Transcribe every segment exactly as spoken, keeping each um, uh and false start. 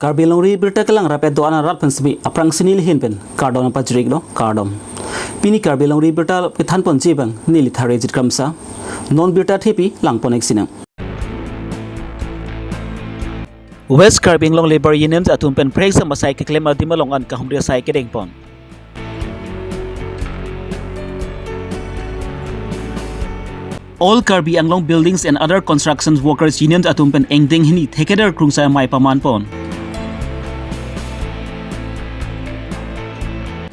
Karbi Longri Birta kelang rapet do-an arat aphan semi aphrang si neli ahin pen kardom pajir-iklo, kardom. Pini Karbi Longri Birta kethan ponji abang neli Tharejit Kramsa. Non birta thepi lang pon-ik sinang. West Karbi Anglong Labour Union atum pen phrek asam asai keklem adim along an kahumri asai kedeng pon. All Karbi Anglong Buildings and Other Construction Workers Union atum pen ingdeng hini thekadar krungsai amei paman pon.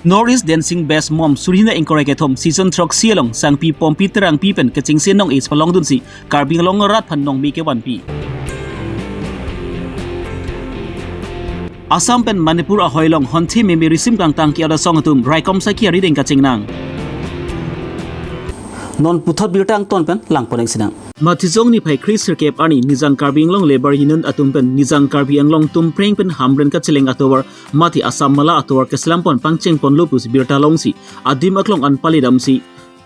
North East Dancing Bash Mom suri hini ingkoi ra kethom season throksi along Sangpi Pompi Terangpi pen kechengsi nong-e palongdunsi Karbi Anglong arat aphan nongmi kevanpi. Assam pen Manipur ahoi along honthe meme risim kangtang ke-ot asong atum raikom saki arideng kachingnang. Non puthot birta angton pen lang pon-ik sinang. Mathijong niphai kre sirkep arni Nijang Karbi Anglong Labour Union atum pen Nijang Karbi Anglong Tumpreng pen Hamren kacheleng atovar mate Assam Mela atovar keselam pon pangcheng ponlo pusi birta longsi adim aklong an pali damsi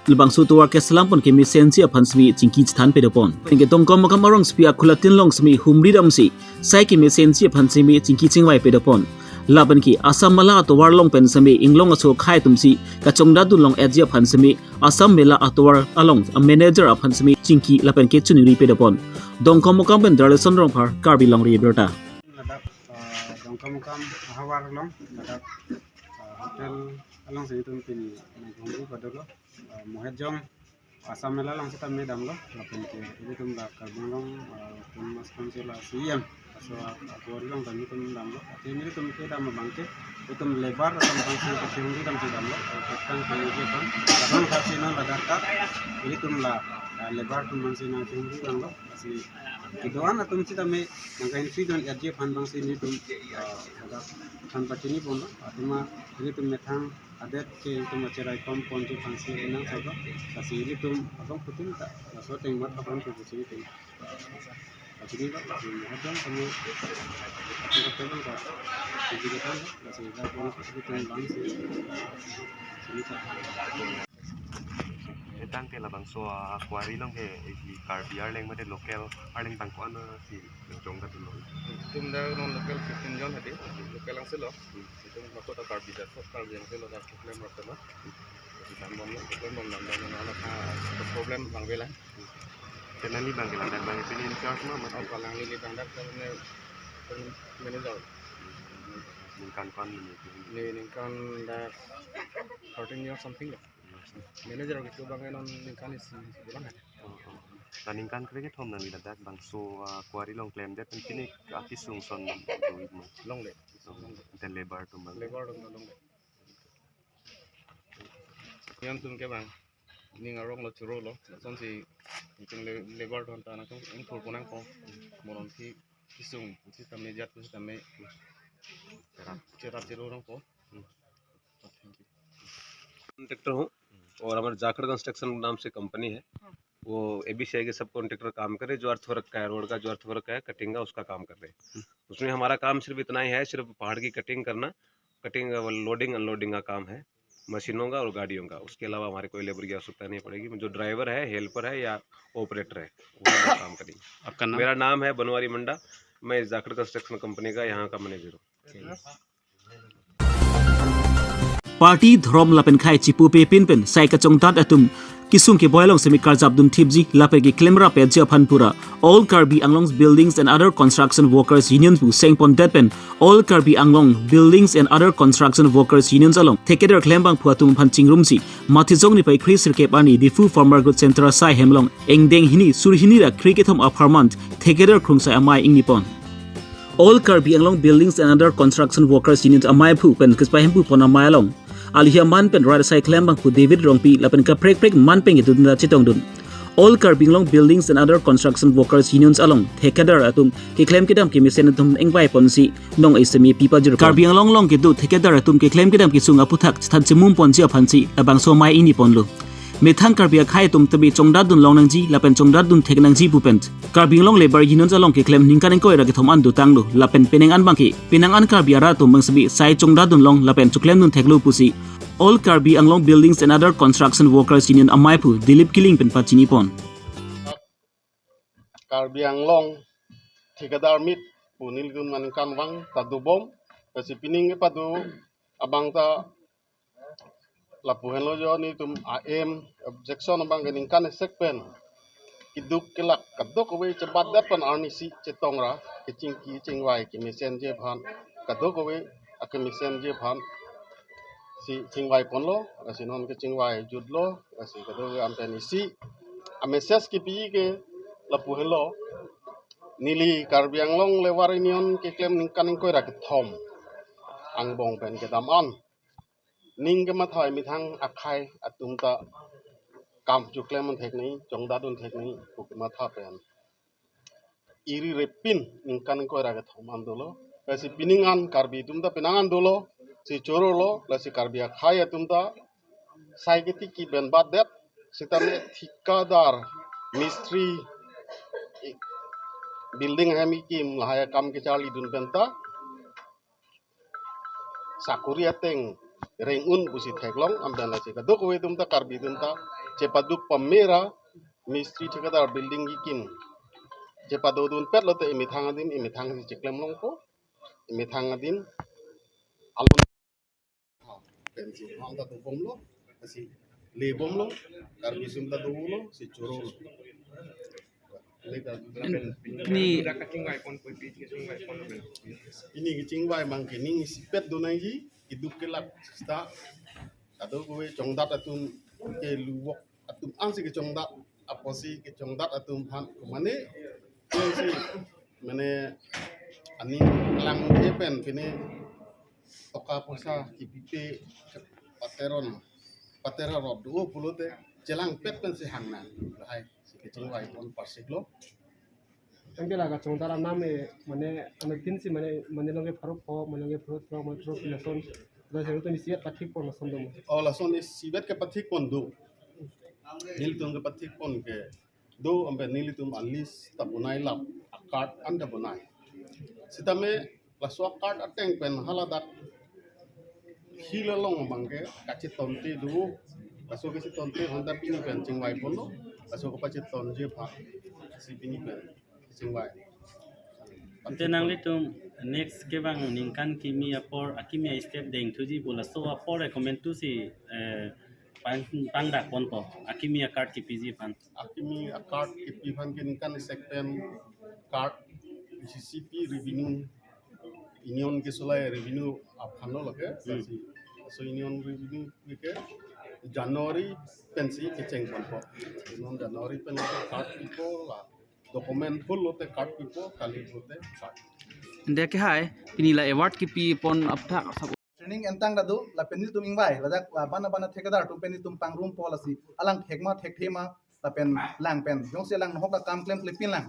labangso atovar keselam pon kemesenji aphan semi chingki chethan pedo pon. Penke Dongkamukam arongsopi akhulatin along semi humri damsi sai kemesenji aphan semi chingki chingvai pedo pon. Lapen ke Assam Mela atovar along pen semi inglong aso akhei atum si kachongdat dun long-etji aphan semi Assam Mela atovar along a manager aphan semi chingki lapen ke chuningri pedo pon. Dongkamukam pen Darlison Rongphar, Karbi Longri Birta. Ladak, ah, Dongkamukam ahavar along, ladak, ah, hotel along si nelitum pini nangkehumri padolo, ah, Mohetjong Assam Mela along sitame damlo, lapen ke ilitum la Karbi Anglong, ah, Autonomous Council a C E M, aso ahavar along ta nelitum damlo, ate nelitum kedam abangke, itum labour atum abangsi kehumri damsi damlo, ah, ketang kemeji aphan, labang thaksi non ladak ta, ilitum la, ah, labour atum abangsi nangkehumri damlo. Lasi kedo-an atum sitame nangkahumri dun-etji aphan abangsi nelitum, ah, ladak than pachini ponlo. Athema nelitum methang adet ke nelitum acherai kom ponji aphansi nang sobo. Lasi nelitum abang putin ta laso ateng mat aphan pusi nelitum pachini ba, lasi mohon tame atum kata bang ka sigi ketan, lasi dak pon nelitum abangsi sini ta. Etang ke labangso, ah, quarry along ke isi Karbi arleng mate local arleng bang ko-an, ah, si nangchongdat dunlo? Itum dak non local fifteen jon hadi, local angselo. Itum mako ta Karbi jat, Karbi angselo dak problem rap tema. Jadi dam bomlo, problem bom dam dam na na problem bang bela. Tenali bang ke ladak bang pini in charge ma mate? Oh, palang lili bang dak ne manager. Ningkan ko-an ini? Ne ningkan dak thirteen years something ya. Manager gitu bang non ningkan isi bilang ya. Oh, oh. La ningkan kre kethom nangli ladak bangso, ah, quarry along klemdet pen pini akesung ason do-ik ma? Longdet. Oh, dan labour atum bang? Labour atum longdet. Yang atum ke bang, ning arong lo churolo, lasonsi itum le-, labour atum ta nangtum ingthur ponang ko, moron ki kesung sitame jat sitame cherap cherap churu nangpo. Hmm. Contractor हूँ और हमारे जाखड़ कंस्ट्रक्शन नाम से कंपनी है, वो एबीसीआई के सब कॉन्ट्रैक्टर काम कर रहे हैं, जो अर्थ वर्क का है, रोड का जो अर्थ वर्क का है, कटिंग का, उसका काम कर रहे हैं। उसमें हमारा काम सिर्फ इतना ही है, सिर्फ पहाड़ की कटिंग करना, कटिंग, लोडिंग अनलोडिंग का काम है, मशीनों का और गाड़ियों का। उसके अलावा हमारे कोई लेबर की आवश्यकता नहीं पड़ेगी। जो ड्राइवर है, हेल्पर है या ऑपरेटर है, वो भी काम करेंगे। आपका नाम? मेरा नाम है बनवारी मुंडा, मैं जाखड़ कंस्ट्रक्शन कंपनी का यहाँ का मैनेजर हूँ। Party, dhorom lapen khei chipupe pinpen sai kachongdat atum kesung keboi along semi karjap dunthipji lapen keklem rapetji aphan pura All Karbi Anglong Buildings and Other Construction Workers Union pu seng pondet pen All Karbi Anglong Buildings and Other Construction Workers Unions along thekadar klembangphu atum aphan chingrumsi Mathijong niphai kre sirkep arni Diphu Farmer Good Center asai hem along ingdeng hini suri hini ra kre kethom apharman thekadar krungsai amei ingni pon. All Karbi Anglong Buildings and Other Construction Workers Union amei aphu pen kispa hempu pon amei along, alihi aman pen rat asai klembangphu David Rongpi lapen kaprek prek man pen kedun ta chetongdun. All Karbi Anglong Buildings and Other Construction Workers Unions along thekadar atum keklem kedam kemesen atum ingvai ponsi nong-e semi pi pajir pon. Karbi Anglong along kedo thekadar atum keklem kedam kesung aphuthak chethan chemum ponji aphansi labangso amei ingni ponlo. Methang Karbi akhei atum tame chongdat dun long nangji lapen chongdat dun thek nangji pu pen Karbi Anglong Labour Unions along keklem ningkan ingkoi ra kethom an dotanglo lapen penang an abangke penang an Karbi arat atum abang semi sai chongdat dun long lapen choklem dun theklo pusi All Karbi Anglong Buildings and Other Construction Workers Union amei aphu Dilip Killing pen pachini pon. Karbi Anglong Thikadar Meet pu nelitum aningkanvang ta dobom. Lasi pining kepado abang ta lapu henlo jo, nelitum a-aim objection abang ke ningkan isi pen keduk kelak kadokave chebatdet pen arnisi chetong ra kechingki chingvai kemesenji aphan, kadokave akemesenji aphan si chingvai ponlo, lasi non kechingvai jutlo, lasi kadokave an pen isi a-message kepi ke lapu henlo. Neli Karbi Anglong Labour Union keklem ningkan ingkoi ra kethom angbong pen kedam an, ning kematha methang akhei atum ta kam choklem thek nangji, chongdat un thek nangji pu kematha pen iri repin ningkan ingkoi ra kethom an dolo. Lasi pining an Karbi atum ta penang an dolo, si chorolo, lasi Karbi akhei atum ta sai ketiki pen batdet, sitame thikadar, mistri, building hem kekim lahai akam kecharlidun pen ta sakori ateng reng un pusi theklong, anpen lasi kadokave atum ta, Karbi atum ta chepaduk pame ra mistri, thikadar, building kekim chepadodunpet lote emethang adim, emethang si cheklem longpo, emethang adim alun pensi hang ta dobomlo, lasi lebomlo, Karbi atum ta dolo, si chorolo. Ni ini kechingvai abang ke ning isipet do nangji, keduk kelak seta kadokave chongdat atum ke luwok atum ansi kechongdat apotsi kechongdat atum aphan mane si mane aning lang pen pine toka poisa kepipe pateron pateron rop do pulote chelangpet pensi hang nang, lahai si kechingvai pon parsik lo. Anke la kachongdat anam e, mane anatin si mane, mane longke pharo pho, mane longke pharo throk, mane pharo phi lason. Lason to ni siat pathik pon lason do mo. Oh, lason ni siat ke pathik pon do. Nelitum ke pathik pon ke do, anpen nelitum a-list ta bonai lap, a-card an ta bonai. Sitame laso a-card ateng pen haladak hilalong abang ke kachetonte do. Laso kachetonte aphan ta pini pen chingvai ponlo. Laso kapachetonji aphan si pini pen chingvai. Ante nanglitum next kevang ningkan kimi apor, akimi a-step dengthuji pu laso apor recommend tu si, eh, pang, pangdak ponpo, akimi a-card kepiji aphan. Akimi a-card kepi aphan ke ningkan isek pen card B C C P revenue, union kesolai revenue aphan lo lake. Hmm. Lasi, so union revenue ke January pensi kecheng ponpo. Union January pen card pipo, la document full lote card pipo, kali lote card. Ante ke hai, pini la award kepi pon apthak sab- Training entang ta do, lapen nelitum ingvai, ladak la bana bana thikadar atum pen nelitum pangrumpo, lasi alang thek ma thekthe ma, lapen lang pen, jongsi lang nohok ta kam klemkle pin lang.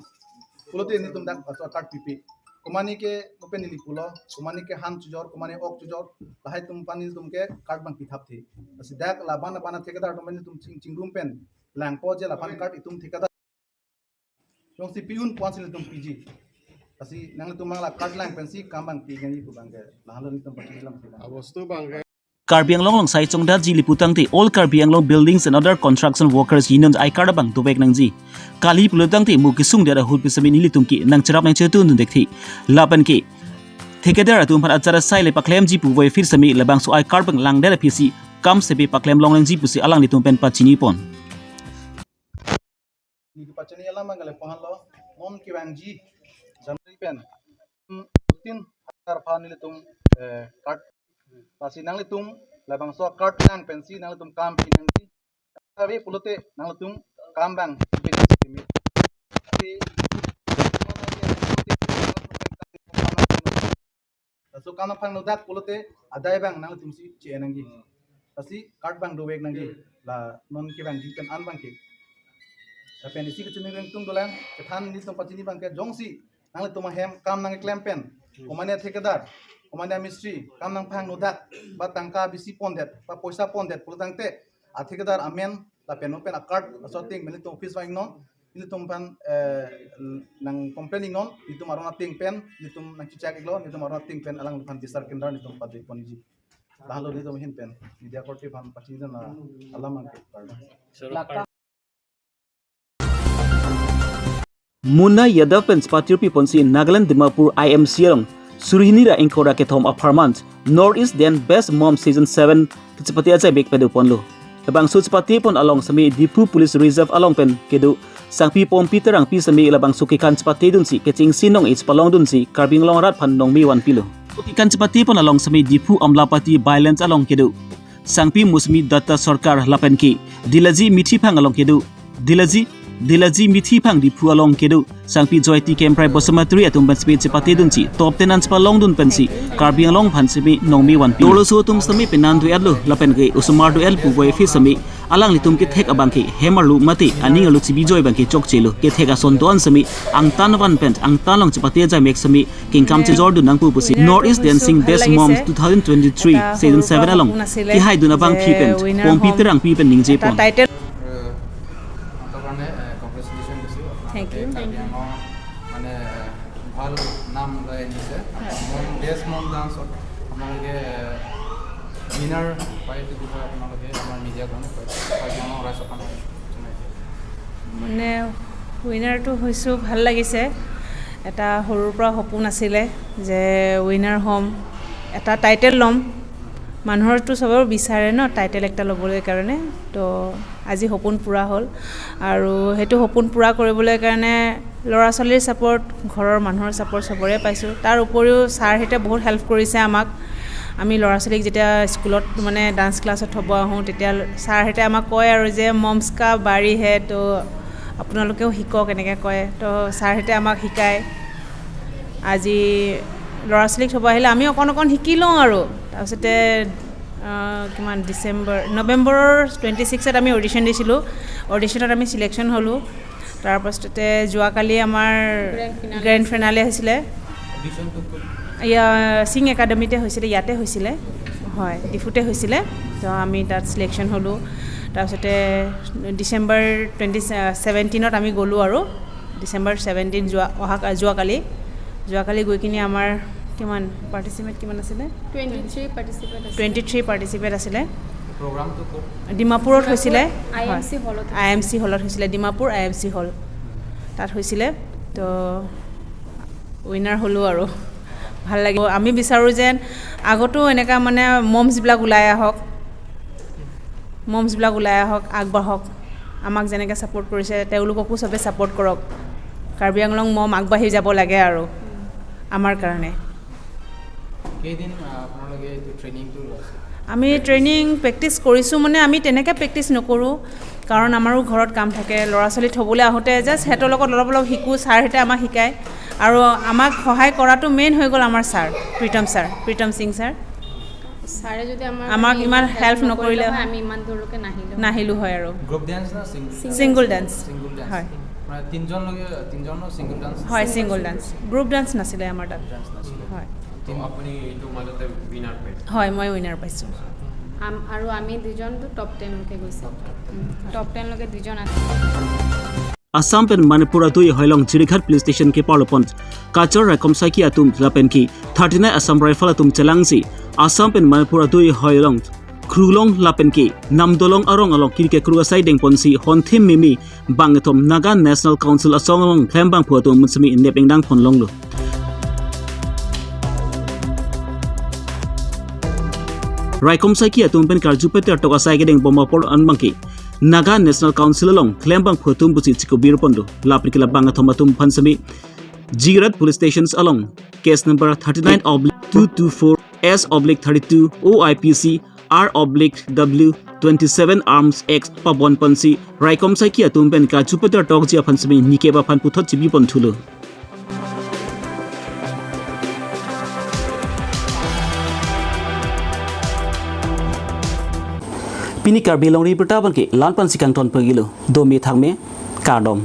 Pulote nelitum dak laso card pipe. Komane ke open neli pulo, komane ke han chojor, komane ok chojor, lahai atum aphan nelitum ke card abang pithapthe. Lasi dak la bana bana thikadar atum pen nelitum ching, chingrum pen langpo je laphan card itum thikadar. Jongsi pi-un pu-an si nelitum piji. Lasi nanglitum abang la card lang pensi kam abang pi nangji pu abang ke. Lahelo nelitum pachini alam sila. Abostu abang ke. Karbi Anglong alongsai chongdatji le putangte All Karbi Anglong Buildings and Other Construction Workers Union I-card abang dovek nangji. Kali pulotangte mo kesung dera hul pi sami nelitum ke nangcherap nangchetun dundekthe. Lapen ke thikadar atum aphan achar asai le paklemji puvoiphit sami labangso I-card abang langdet aphi si kam sepe paklem long nangji pusi alanglitum pen pachini pon. Neli pachini alam abang ke lapu-an lo, non kevangji January pen. Hmm, tin har phan nelitum, eh, card. Lasi nanglitum labangso card lang pensi nanglitum kam pi nangji. Kave pulote nanglitum kam abang pi nangji. Si laso kam nangpangnodak pulote adai abang nanglitum si che-en nangji. Lasi card abang dovek nangji. La non kevangji pen an abang ke. Lapen isi kachiningri atum dolang, kethan nelitum pachini abang ke jongsi nanglitum ahem kam nangklem pen, komane thikadar, komane mistri, kam nangpangnodak, ba tangka bisi pondet, ba poisa pondet pulotangte, athikadar amen, lapen open a-card, laso ateng pen nelitum office vang non, nelitum aphan, eh, nang complain non, nelitum aron ateng pen, nelitum nangchechak iklo, nelitum aron ateng pen alangliphan bisar kendra nelitum pade ponji. Lahelo nelitum ahin pen, media korte aphan pachini dun alam abang ke. Laka Muna Yadav pen chepate-arpi ponsi Nagaland Dimapur I M C along suri hini ra ingkoi ra kethom apharman North East Dance Best Mom Season seven kachepate ajaimek pado ponlo. Labangso chepate pon along semi Diphu Police Reserve along pen kedo sangpi Pompi Terangpi semi labangso kekan chepate dunsi kechengsi nong-e chepalong dunsi Karbi Anglong arat aphan nongme vanpilo. Kekan chepate pon along semi Diphu Amlapati Violence along kedo sangpi Musmi Datta Sarkar lapen ke Dilaji Mithiphang along kedo Dilaji Dilaji Mithiphang Diphu along kedo sangpi Joytee Kemprai Basumatary atum pen semi chepate dunsi top ten an chepalong dun pensi Karbi Anglong aphan semi nongme vanpi. Dolo so atum semi penan do-etlo lapen ke osomar do-et puvoiphit semi alanglitum kethek abang ke hem arlo mate aning arlo chibijoi abang ke chokchelo, kethek ason do-an semi angtan van pen angtan along chepate ajaimek semi kengkam chejor dun nangpo pusi North East Dancing Best Moms two thousand twenty-three Season seven along kehai dun abangpi pen Pompi Terangpi pen ningje pon. সিহঁতৰ কাৰণে কংগ্ৰেচুলেশ্যন দিছোঁ। Thank you. আপোনালোকে কাৰ্বি আংলং মানে ভাল নাম লৈ আনিছে। মম বেষ্ট মম ডান্সত আপোনালোকে উইনাৰ পায় এইটো বিষয়ে আপোনালোকে আমাৰ মিডিয়াক মানে কাৰ্বি আংলং ৰাইজক আমাৰ জনাইছে। মানে উইনাৰটো হৈছোঁ, ভাল লাগিছে। এটা সৰুৰ পৰা সপোন আছিলে যে উইনাৰ হ'ম, এটা টাইটেল ল'ম। মানুহৰতো চবৰ বিচাৰে ন টাইটেল একটা ল'বলৈ কাৰণে। তো আজি সপোন পূৰা হ'ল আৰু সেইটো সপোন পূৰা কৰিবলৈ কাৰণে ল'ৰা ছোৱালীৰ ছাপোৰ্ট, ঘৰৰ মানুহৰ ছাপোৰ্ট চবৰে পাইছোঁ। তাৰ উপৰিও ছাৰহঁতে বহুত হেল্প কৰিছে আমাক। আমি ল'ৰা ছোৱালীক যেতিয়া স্কুলত মানে ডান্স ক্লাছত থ'ব আহোঁ, তেতিয়া ছাৰহঁতে আমাক কয় আৰু যে মমছ কা বাৰী হে, তো আপোনালোকেও শিকক, এনেকৈ কয়। তো ছাৰহঁতে আমাক শিকায়। আজি ল'ৰা ছোৱালীক থ'ব আহিলে আমি অকণ অকণ শিকি লওঁ আৰু। তাৰপিছতে আহ, কিমান, ডিচেম্বৰ, নৱেম্বৰৰ টুৱেণ্টি ছিক্সত আমি অডিশ্যন দিছিলোঁ। অডিশ্যনত আমি ছিলেকশ্যন হ'লোঁ। তাৰপাছতে যোৱাকালি আমাৰ গ্ৰেণ্ড ফিনালে হৈছিলে। এয়া সিং একাডেমীতে হৈছিলে, ইয়াতে হৈছিলে, হয়, ডিফুতে হৈছিলে। তো আমি তাত ছিলেকশ্যন হ'লোঁ। তাৰপিছতে ডিচেম্বৰ টুৱেণ্টি ছেভেণ্টিনত আমি গ'লোঁ আৰু। ডিচেম্বৰ ছেভেণ্টিন যোৱা অহা যোৱাকালি যোৱাকালি গৈ কিনি আমাৰ কিমান পাৰ্টিচিপেট কিমান আছিলে? টুৱেণ্টি থ্ৰী পাৰ্টিচিপেট আছে। টুৱেণ্টি থ্ৰী পাৰ্টিচিপেট আছিলে। প্ৰগ্ৰামটো ক'ত? ডিমাপুৰত হৈছিলে। আই এম চি হলত আই এম চি হলত হৈছিলে, ডিমাপুৰ আই এম চি হল, তাত হৈছিলে। তো উইনাৰ হ'লোঁ আৰু। ভাল লাগিব। আমি বিচাৰোঁ যেন আগতো এনেকুৱা মানে মমছবিলাক ওলাই আহক, মমছবিলাক ওলাই আহক, আগবাঢ়ক। আমাক যেনেকৈ ছাপোৰ্ট কৰিছে তেওঁলোককো চবে ছাপোৰ্ট কৰক। কাৰ্বি আংলং মম আগবাঢ়ি যাব লাগে আৰু আমাৰ কাৰণে। কেইদিন আপোনালোকে এইটো ট্ৰেইনিংটো লৈছে? আমি ট্ৰেইনিং প্ৰেক্টিছ কৰিছোঁ, মানে আমি তেনেকৈ প্ৰেক্টিছ নকৰোঁ, কাৰণ আমাৰো ঘৰত কাম থাকে। ল'ৰা ছোৱালী থ'বলৈ আহোঁতে জাষ্ট সিহঁতৰ লগত অলপ অলপ শিকোঁ, ছাৰহঁতে আমাক শিকায়। আৰু আমাক সহায় কৰাটো মেইন হৈ গ'ল আমাৰ ছাৰ, প্ৰীতম ছাৰ, প্ৰীতম সিং ছাৰ। ছাৰে যদি আমাৰ আমাক ইমান হেল্প নকৰিলে হয়, আমি ইমান দূৰলৈকে নাহিলোঁ। নাহিলোঁ হয় আৰু। গ্ৰুপ ডেন্স না single? Single dance. Single dance. হয়। মানে তিনিজনলৈকে তিনিজনৰ ছিংগল ডেন্স? হয়, ছিংগল ডেন্স। গ্ৰুপ ডেন্স নাছিলে আমাৰ তাত। ডেন্স নাছিলে। হয়। তো আপুনি এইটো মাজতে উইনাৰ পাইছে? হয়, মই উইনাৰ পাইছোঁ। আম- আৰু আমি দুজনতো টপ টেনলৈকে গৈছোঁ। টপ টেনলৈকে দুজন আছে। Assam pen Manipur adui ahoi along Jirighat Police Station keparlo pon kachor raikom saiki atum lapen ke thirty-nine Assam Rifle atum chelangsi Assam pen Manipur adui ahoi along Krulong lapen ke Namdolong arong along kiri kekru asai dengponsi honthim mimi bang kethom Naga National Council asong along klembangphu atum munsemi nep ingdang ponlonglo. Raikom saiki atum pen karju peter tok asai kedeng bom apor an bangke Naga National Council along klembangphu atum pusi chikubir ponlo. Lapen ke labang kethom atum aphan semi Jirighat Police Stations along case number thirty-nine oblique two two four S oblique thirty-two O I P C R oblique W twenty-seven Arms Act pabon ponsi raikom saiki atum pen karju peter tokji aphan semi nikep aphan puthot chibi ponthulo. Pini Karbi Longri Berta abangke la-an pensi kangton pagilo. Dome thakme, kardom.